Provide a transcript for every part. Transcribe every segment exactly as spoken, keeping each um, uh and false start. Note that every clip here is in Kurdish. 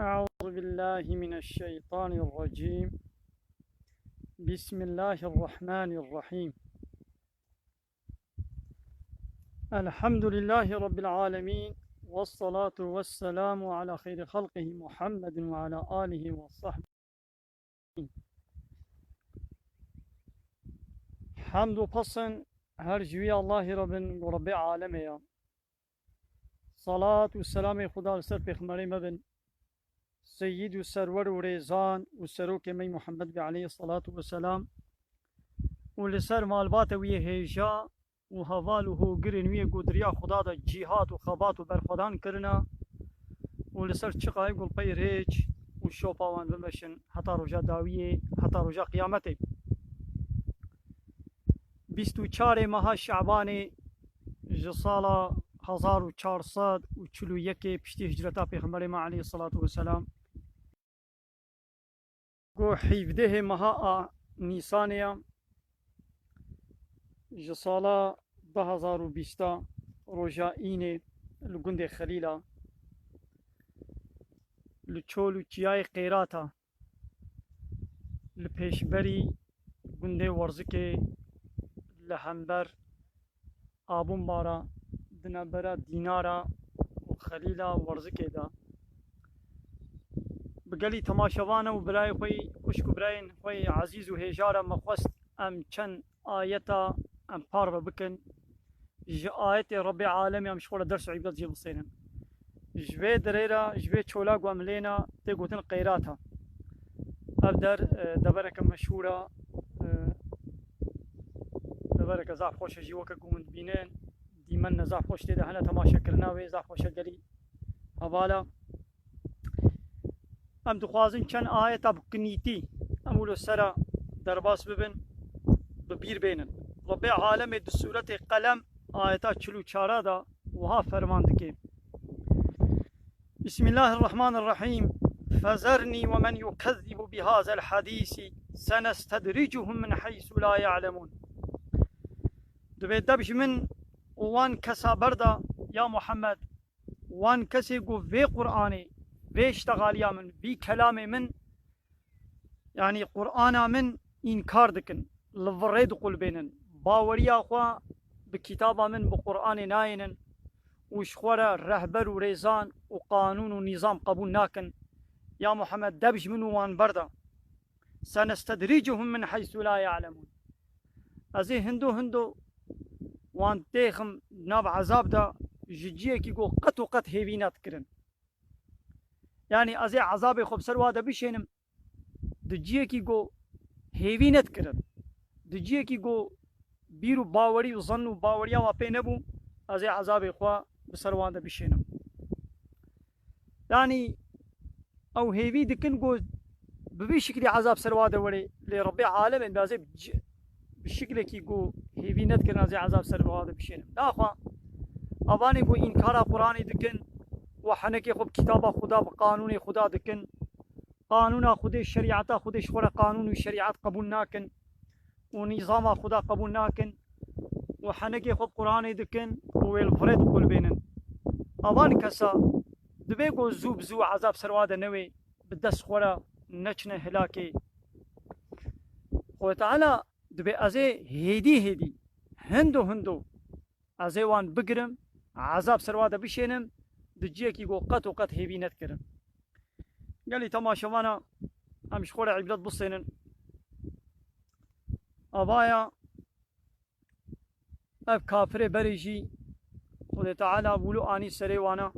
أعوذ بالله من الشيطان الرجيم. بسم الله الرحمن الرحيم. الحمد لله رب العالمين، والصلاة والسلام على خير خلقه محمد وعلى آله وصحبه. Hemd û pesn her ji wî Allahî re bin, ku Rebbê alemê ya. Salat û selamê Xuda li ser pêxemberê me bin, seyîd û serwer û rêzan û serokê me Muhammed be aleyhî salatu ve selam, û li ser malbata wî yê hêja û heval û hogirên wî yê ku di riya Xuda de cîhat û xebat û berxwedan kirine û li ser çiqayê gulpey rêç û şopa wan bimeşin heta roja dawiyê, heta roja qiyametê. Bîst û çarê meha Şabanê ji sala hezar û çar sed û çil û yekê piştî hicreta Pêxemberê me aleyhî salatu ve selam, ku hevdehê meha a Nîsanê ya ji sala du hezar û bîst a, roja înê, li gundê Xelîla, li çol û çiyayê Qêrata, li pêşberî gundê Werzikê, li hember Abûnbara, di navbera Dînara û Xelîla Werzikê de. Bi gelî temaşevana û birayê xwe yî, xwişk û birayên xwe yê ezîz û hêja re me xwest em çend ayeta em parve bikin. Ji ayetê Rebbê alemê em ji xwe re ders û îbret jê bistênin. Ji vê derê re, ji vê çola ku em lêna tê gotin Qeyrata. Ev der, e, devereke meşhûr e, e, devereke zaf xweş e jî, weke ku hûn dibînin, dîmen ne zaf xweş tê de hene, temaşekirina wê zaf xweş e gelî. Hevala. Em dixwazin çend ayeta bi kinîtî em wilo sera derbas bibin, bi bîr bênin. Rebbê alemê di sûretê Qelem ayeta çil û çar de wiha ferman dike: Bismillahirrahmanirrahîm. Fezernî we men yukezzibu bihazal hadîsî senestedricuhum min heysu la ya'lemûn. Dibê deb ji min û wan kesa berda, ya Muhammed, wan kesê ku vê Qur'anê, vê ştexaliya min, vî kelamê min, yanî Qur'ana min înkar dikin, li virê diqulbênin, baweriya xwe bi kitaba min, bi Qur'anê nayênin û ji xwe re rehber û rêzan û qanûn û nîzam qebûl nakin. Ya Muhammed, deb ji min û wan berda. Senestedricuhum min heysu la ya'lemûn. Ez ê hindo hindo wan têxim nav ezab de, ji ciyekî ku qet û qet hêvî nedikirin. Yanî ez ê ezabê xwe bi ser wa de bişênim, di ciyekî ku hêvî nedikirin, di ciyekî ku bîr û bawerî û zan û baweriya wa pê nebû, ez ê ezabê xwe bi ser wan de bişênim. Yanî ew hêvî dikin ku bi vî şiklî ezab ser wa de were, lê Rebbê alemên bi ez ê bi şiklekî ku hêvî nedikirin ez ê ezab ser wa de bişênim. Naxwe, evanê ku înkara Quranê dikin û henekê xwe bi kitaba Xuda, bi qanûnê Xuda dikin, qanûna Xwedê, şerîeta Xwedê ji xwe re qanûn û şerîet qebûl nakin û nîzama Xuda qebûl nakin û henekê xwe bi Quranê dikin û wê li virê diqulbênin. Avan kesa dibê ku zû bi zû ezab ser wa de newê, bi dest xwe re neçine hilakê. Xwedê Teala dibê ez ê hêdî hêdî, hindo hindo ez ê wan bigirim, ezab ser wa de bişênim, di ciyekî ku qet û qet hêvî nedikirin. Gelî temaşevana em ji xwe re îbret bistênin. Avaya ev kafirê berê jî Xwedê Teala wilo anî serê wana.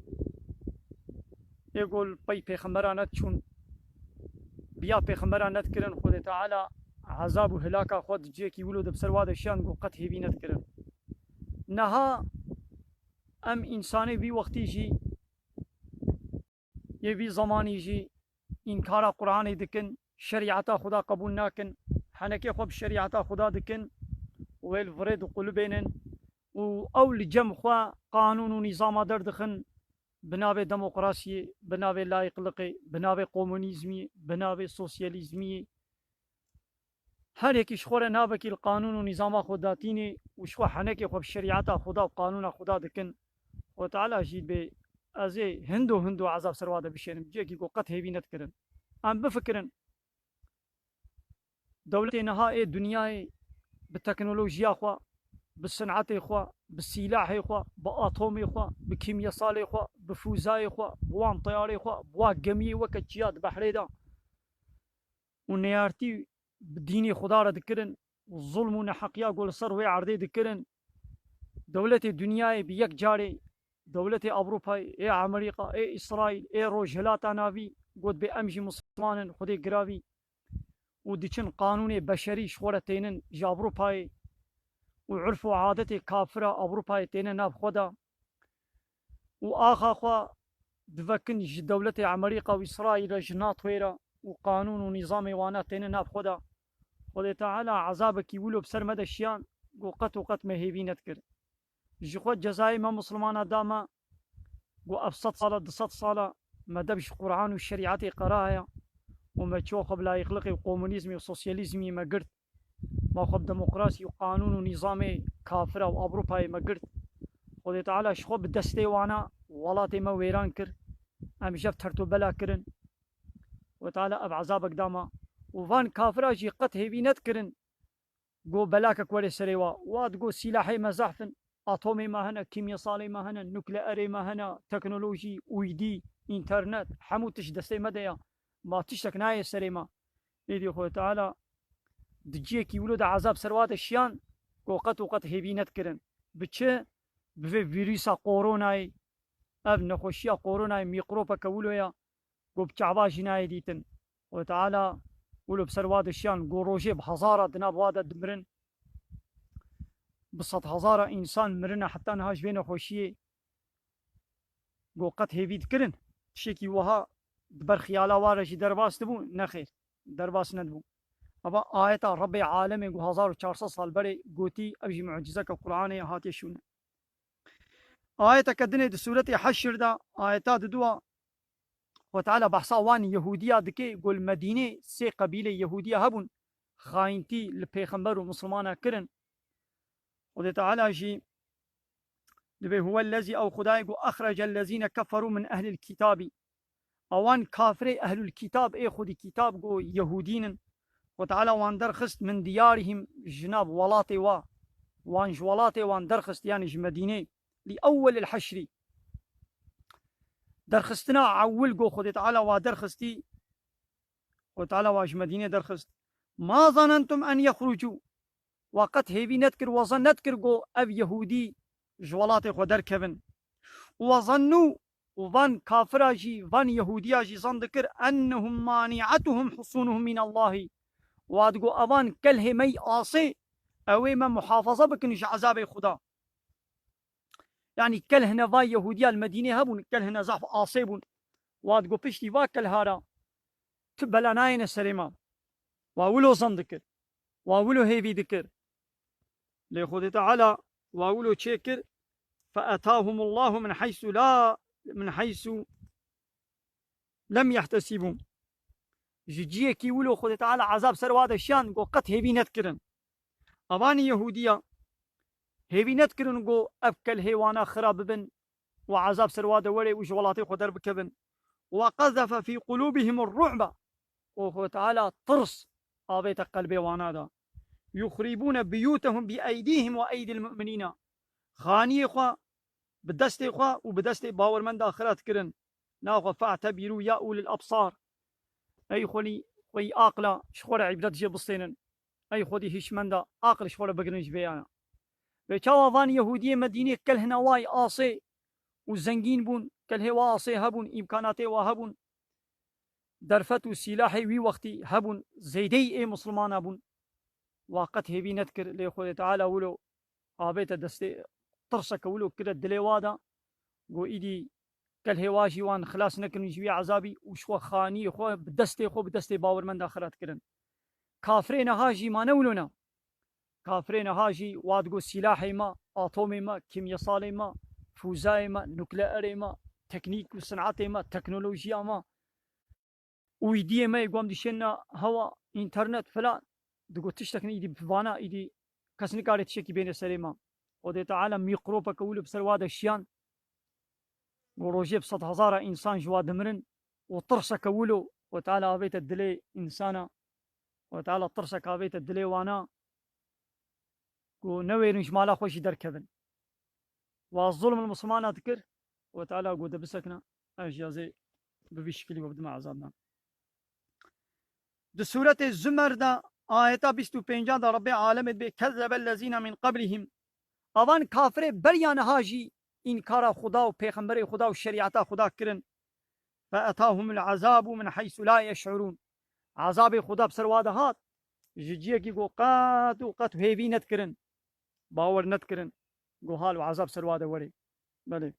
Ê ku li pey pêxembera nediçûn, biya pêxembera nedikirin, Xwedê Teala ezab û hilaka xwe di ciyekî wilo de bi ser wa de şiyan ku qet hêvî nedikirin. Niha em însanê vî wextî jî, yê vî zemanî jî înkara Quranê dikin, şerîeta Xuda qebûl nakin, henekê xwe bi şerîeta Xuda dikin, wê li virê diqulibênin û ew li cem xwe qanûn û nîzama derdixin, bi navê demokrasiyê, bi navê layîqliqê, bi navê komunîzmî, bi navê sosyalîzmî. Her yekî ji xwe re navekî li qanûn û nîzama xwe datînê û ji xwe henekê xwe bi şerîeta Xuda û qanûna Xuda dikin. Xwedê Teala jî bê ez ê hindo hindo ezab ser wa de bişênim. Cihekî ku qet hêvî nedikirin. Em bifikirin. Dewletê niha ê dinyayê bi teknolojiya xwe, bi sinetê xwe, bi sîlahê xwe, bi atomê xwe, bi kîmyesalê xwe, bi fûzayê xwe, bi wan teyarê xwe, bi wa gemiyê weke çiya di behrê de û neyartî bi dînê Xuda re dikirin û zulm û neheqiya ku li ser wê erdê dikirin, dewletê dinyayê bi yek carê, dewletê Ewropayê, ê Amerîka, ê Îsraîl, ê Rojhilata Navî got bê em jî Misliman in, Xwedê giravî û diçin qanûnê beşerî ji xwe re tênin ji Ewropayê û urf û adetê kafira Ewropayê têne nav xwe de û axa xwe divekin ji dewletê Amerîka û Îsraîl re, ji NATOyê re û qanûn û nîzamê wana têne nav xwe de. Xwedê Teala ezabekî wilo bi ser me de şiyan, ku qet û qet me hêvî nedikir. Ji xwe cezayê me Mislimana da me, ku ev sed sala, du sed sala me deb ji Quran û şerîetê qera heye û me çawa xwe bi layîqliqê û komunîzmê û sosyalîzmî me girt. Ma xwe bi demokrasî û qanûn û nîzamê kafira û Ewropayê me girt. Xwedê Teala ji xwe bi destê wana welatê me wêran kir. Em ji hev tertobela kirin. Xwedê Teala ev ezabek da me. Û van kafira jî qet hêvî nedikirin. Go belakek were serê wa. Wa digo sîlahê me zehf in. Atomê me hene, kîmyesalê me hene, nukleerê me hene, teknolojî, uydî, înternet, hemû tişt destê me de ya. Ma tiştek nayê serê me. Êdî Xwedê Teala di cihekî wilo de ezab ser wa de şiyan, ku qet û qet hêvî nedikirin. Bi çi? Bi vê vîrusa koronayê, ev nexweşiya koronayê, mîkropeke wilo ya, ku bi çava jî nayê dîtin. Xwedê Teala wilo bi ser wa de şiyan, ku rojê bi hezara di nav wa de dimirin. Bi sed hezara însan mirine heta niha ji vê nexweşiyê. Ku qet hêvî dikirin. Tiştekî wiha di ber xiyala wa re jî derbas dibû? Nexêr, derbas nedibû. Eva ayeta Rebbê alemê ku hezar û çar sed sal berê gotî, ev jî mucizeke Qur'anê ye, hatiye şûne. Ayeteke dinê di sûretê Heşr de, ayeta diduwa, Xwedê Teala behsa wan Yehûdiya dike, ku li Medînê sê qebîlê Yehûdiya hebûn, xayîntî li pêxember û misilmana kirin. Xwedê Teala jî dibê, "Huwellezî", ew Xwedayê ku, "exrecel lezîne keferû min ehlil kîtabî." Ewan kafirê ehlul kîtab, ê xwedî kîtab ku Yehûdîn in, Xwedê Teala wan derxist, "min diyarihim", ji nav welatê wa, wan ji welatê wan derxist, yanî ji Medînê, li ewwelil heşrî. Derxistina ewil ku Xwedê Teala wa derxistî, Xwedê Teala wa ji Medînê derxist. "Ma zanentum en yexrucû." Wa qet hêvî nedikir, wa zan nedikir ku ev Yehûdî ji welatê xwe derkevin. "Wa zannû", û van kafira jî, van Yehûdiya jî zan dikir, "ennehum mani'atuhum husûnuhum min Allahî." Wa digo, "Evan kelhê me yî asê, ew ê me muhafaza bikin ji ezabê Xuda." Yanî kelhine va Yehûdiya li Medînê hebûn, kelhine zaf asê bûn. Wa digo, "Piştî va kelhara tu bela nayêne serê me." Wa wilo zan dikir. Wa wilo hêvî dikir. Lê Xwedê Teala wa wilo çêkir, "Fe etahumullahu min heysu la, min heysu lem yehtesibû." Ji ciyekî wilo Xwedê Teala ezab ser wa de şiyan, ku qet hêvî nedikirin. Evanî Yehûdiya hêvî nedikirin ku ev kelhê wana xira bibin û ezab ser wa de were û ji welatê xwe derbikevin. "Wa qezefe fî qulûbihim ru'be." Û Xwedê Teala tirs avête qelbê wana de. "Yuxrîbûne biyûtehum bi eydîhim we eydîl mu'minîna." Xaniyê xwe bi destê xwe û bi destê bawermenda xira dikirin. Naxwe, "Fe'tebîrû ya ulil ebsar." Ey xwelî, xweyî aqla, ji xwe re îbret jê bistênin. Ey xwedî hişmenda, aqil ji xwe re bigirin ji vê yana. Vê çawa van Yehûdiyê Medînê kelhina wa yî asê û zengîn bûn, kelhê wa asê hebûn, îmkanatê wa hebûn, derfet û sîlahê wî wextî hebûn, zeydeyî ê misilmana bûn. Wa qet hêvî nedikir, lê Xwedê Teala wilo avête destê, tirseke wilo kire dilê wa de, got, "Îdî kelhê wa jî wan xilas nekirin ji wî ezabî û ji xwe xaniyê xwe bi destê xwe, bi destê bawermenda xira dikirin." Kafirê niha jî ma ne wilo ne. Kafirê niha jî wa digo sîlahê me, atomê me, kîmyesalê me, fûzayê me, nukleerê me, teknîk û sinetê me, teknolojiya me, uydiyê me yê ku em dişêne hewa, înternet filan, digo tiştek ne, îdî bi vana, îdî kes nikare tiştekî bêne serê me. Xwedê Teala mîkropeke wilo bi ser wa de şiyan. Ku rojê bi sed hezara însan ji wa dimirin û tirseke wilo Xwedê Teala avête dilê însana, Xwedê Teala tirsek avête dilê wana, ku newêrin ji mala xwe jî derkevin. Wa zulm li misilmana dikir, Xwedê Teala got de bisekine, ez jî ez ê bi vî şikilî we bidime ezabdan. Di sûretê Zumer de ayeta bîst û pêncan de Rebbê alemê dibê, "Kezzebellezîne min qablihim." Avan kafirê beriya niha jî înkara Xuda û pêxemberê Xuda û şerîeta Xuda kirin. "Fe etahumul azabu min heysu la yeş'urûn." Azabê Xuda bi ser wa de hat, ji ciyekî ku qet û qet hêvî nedikirin, bawer nedikirin, ku hal û azab ser wa de werê. Belê.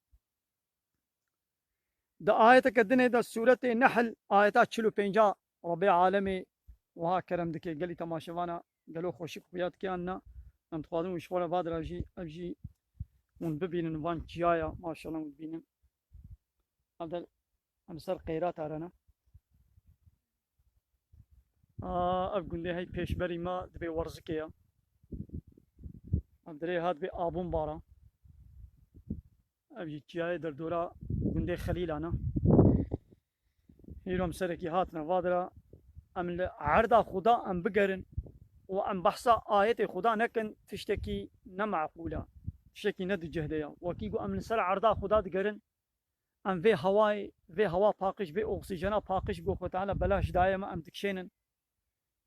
Di ayeteke dinê de sûretê Nehl, ayeta çil û pênca, Rebbê alemê wiha kerem dike, gelî temaşevana gelo xweşik xuya dike an na? Em dixwazin hûn ji xwe re vadira jî, ev jî hûn bibînin van çiyaya, maşallah hûn dibînin. Ev de em ser qeyra tarana. Aa, ev gundê hey pêşberî me dibê werzikê ya. Ev dirê hat bê abûn bara. Ev jî çiyayê derdora gundê Xelîlan e. Hîro em serekî hatine vadira, em li erda Xuda em bigerin û em behsa ayetê Xuda nekin, tiştekî ne meqûl e, tiştekî ne di cihde ye. Wekî ku em li ser erda Xuda digerin, em vê hewayê, vê hewa paqij, vê oksîjena paqij ku Xwedê Teala belaş daye me, em dikişênin.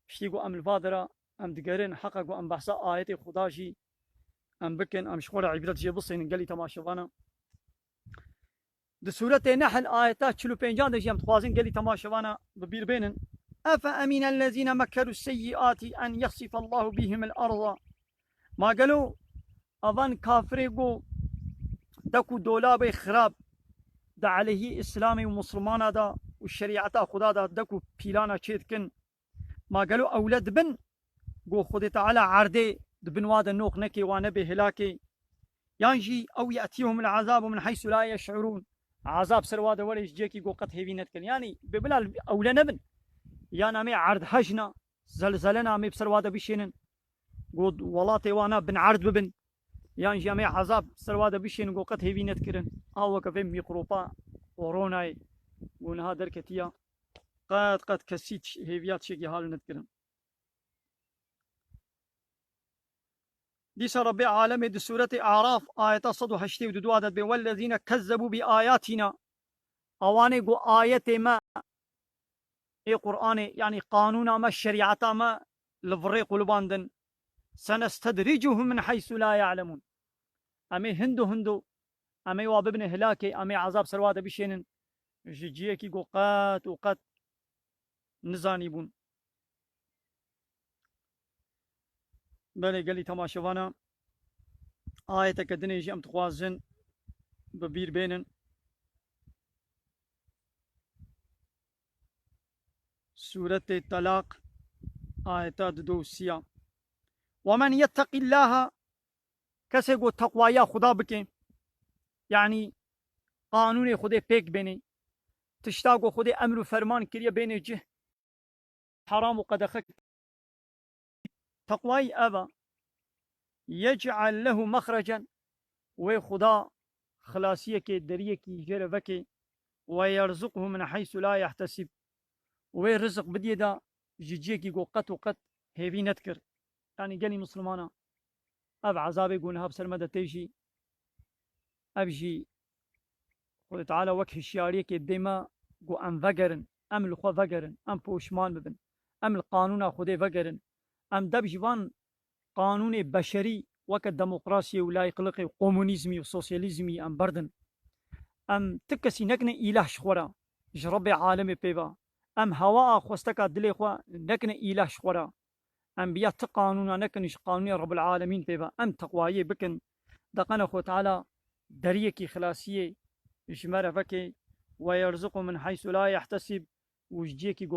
Piştî ku em li va dira em digerin, heqa ku em behsa ayetê Xuda jî em bikin, em ji xwe re îbret jê bisînin gelî temaşevana. Di sûretê Nehl ayeta çil û pêncan de jî em dixwazin gelî temaşevana bi bîr bênin. Efe emînellezîne mekkeru seyyiati en yexsifallahu bihimil arda. Ma gelo avan kafirê ku dek û dolabê xirab di aleyhî Îslamê û Musulmana de û şerîeta Xuda de dek û pîlana çê dikin, ma gelo ewle dibin ku Xwedê Teala erdê di bin wa de noq neke, wa nebe hilakê? Yan jî ew ye'tiyehumul azabu min heysu la yeş'urûn, azab ser wa de were ji cihekî ku qet hêvî nedikin. Yanî bê bila ewle nebin. Yan em ê erd hejna, zelzelena em ê bi ser wa de bişênin, ku welatê wana bin erd bibin. Yan jî em ê ezab ser wa de bişênin, ku qet hêvî nedikirin. A weke vê mîkropa koronayê ku niha derketiya, qet, qet kesî tiş-, hêviya tiştekî hal nedikirin. Dîsa Rebbê alemê di sûretê Araf ayeta sed û heştê û du de dibê, "Wellezîne kezzebû bi ayatina." Awanê ku ayetê me ê Qur'anê, yanî qanûna me, şerîeta me li virê qulibandin. "Senestedricuhum min heysu la ya'lemûn." Em ê hindo hindo, em ê wa bibine hilakê, em ê ezab ser wa de bişênin ji ciyekî ku qet û qet nizanîbûn. Belê gelî temaşevana, ayeteke dinê jî em dixwazin bi bîr bênin. Sûretê Telaq, ayeta du û sî ya. "Ve men yetteqîllâhe", kesê ku teqwaya Xuda bike, yanî qanûnê Xwedê pêk bênê, tişta ku Xwedê emr û ferman kiriye bênê cih, heram û qedexe. Teqwayî ev e. "Yec'el lehu mexrecen", wê Xuda xilasiyekê, deriyekî jê re veke, "ve yerzuqhu min heysu la yehtesib", wê rizik bidiyê de ji ciyekî ku qet û qet hêvî nedikir. Yanî gelî misilmana, ev ezabê ku niha bi ser me de tê jî, ev jî Xwedê Teala wek hişyariyekê dê me ku em vegerin, em li xwe vegerin, em poşman bibin, em li qanûna Xwedê vegerin, em deb ji van qanûnê beşerî weke demokrasiyê û layîqliqê û komunîzmî û sosyalîzmî em berdin. Em ti kesî nekine îlah ji xwe re, ji Rebbê alemê pê ve. Em hewaa xwesteka dilê xwe nekine îlah ji xwe re. Em biya ti qanûna nekin ji qanûnê Rebbul Alemîn pê ve. Em teqwayê bikin. Deqene Xwe Teala deriyekî xilasiyê ji me re veke. "Ve yerzuqu min heysu la yehtesib", û ji ciyekî ku